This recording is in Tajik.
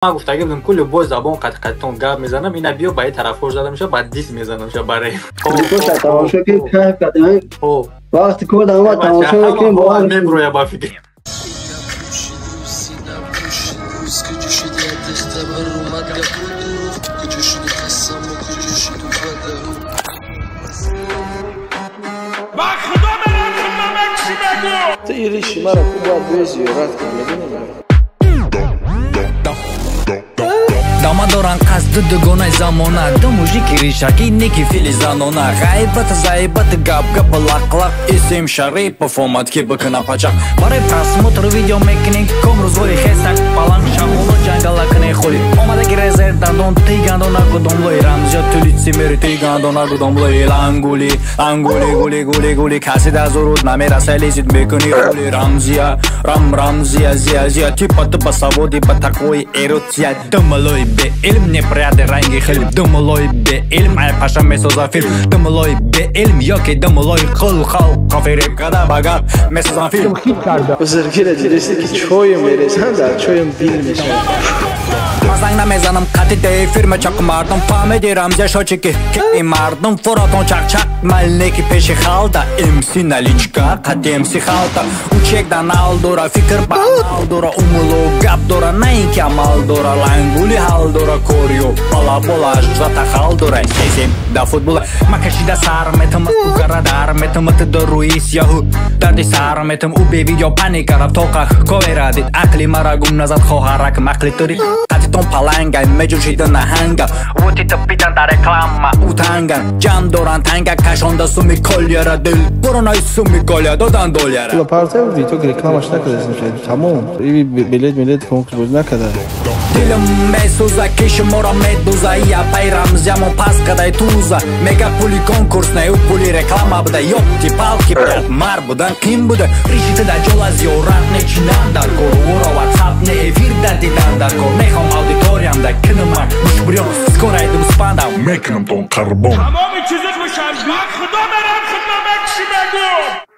Ман гуфтагӣ будам, ку любой забон қати-қатитон гап мезанам, ина биё, ба ин тарафҳош зада мешавад, ба дис мезанам ша барои. Тамошо ки кайф кардем. Вақти код ама тамошо мекунем, бовар меброя ба фикр. Ту ириши мара ку бояд бӯи зиёрат кунам, медонӣ? Дама доран қасду дугонаи замона, ду мужики ришакӣ, неки фили занона, ғайбат, зайбат, гап-гап, лақ-лақ. Исм Шарипов омад, ки бикуна пачақ. Барои просмотр видео мекунем ком рӯзгори хесак паланг шағоло ҷангала кунем хули омадаги резер дандон ти гандона гудомлои рамзиё тулитси мери ти гандона гудомлои лангули лангули гули гули гули, каси да зуруд намераса, лизит мекуни хули рамзия рам рамзия зия зия типа тупа саводи ба тақвои эротсия. Думалои беилм неприятный ранги хил, думалои беилм ай паша месоза филм, думалои беилм ёки думалои қул халқ фиреб када ба гап месозам филм. Бузургира дидеси, ки чоем мерезанд, дар чоем дил мешавад. Ман занг намезанам қати де фирма чақ, мардум фаҳмиди рамзия шочики ки мардум фуротон чақчақ малнеки пеши халда МС наличка қати МС халта учек да нал дора, фикр ба амал дора, умуло гап дора, на ин ки амал дора, лангули ҳал дора, кориё балабола зата хал дора, сезем да футбола ма кашида сар метам, угара дар метам, ту рӯи сиёҳу дарди сар метам, ӯ бе видео паника рафт тоқа ковера дид, ақли мара гум назад хоҳарак мақли тури қатитон паланга меҷӯшида наҳанга вути тупидан дар реклама утанган ҷамъ доран танга кашонда суми колияра дил буронаи суми колия додан доляра. Пула партия буди, то ки рекламаш накарда, тамом. И билет милет конкурс боз накарда. Дилам месӯза, ки шуморо медуза, я пай рамзиямо пас кадай туза, мега пули конкурс не, ӯ пули реклама буда. Ёпти палки, брат, мар будан қин буда, ришита да ҷола зиёрат нечинан дар кор, ӯро ватсап не, эфир да дидан дар кор, мехом аудиториям да кинумак мушбурён, скоро айдум спандам мекунам тон қарбон. Тамоми чизот мешавад. Ба худо мерам, худо мекши, бегу.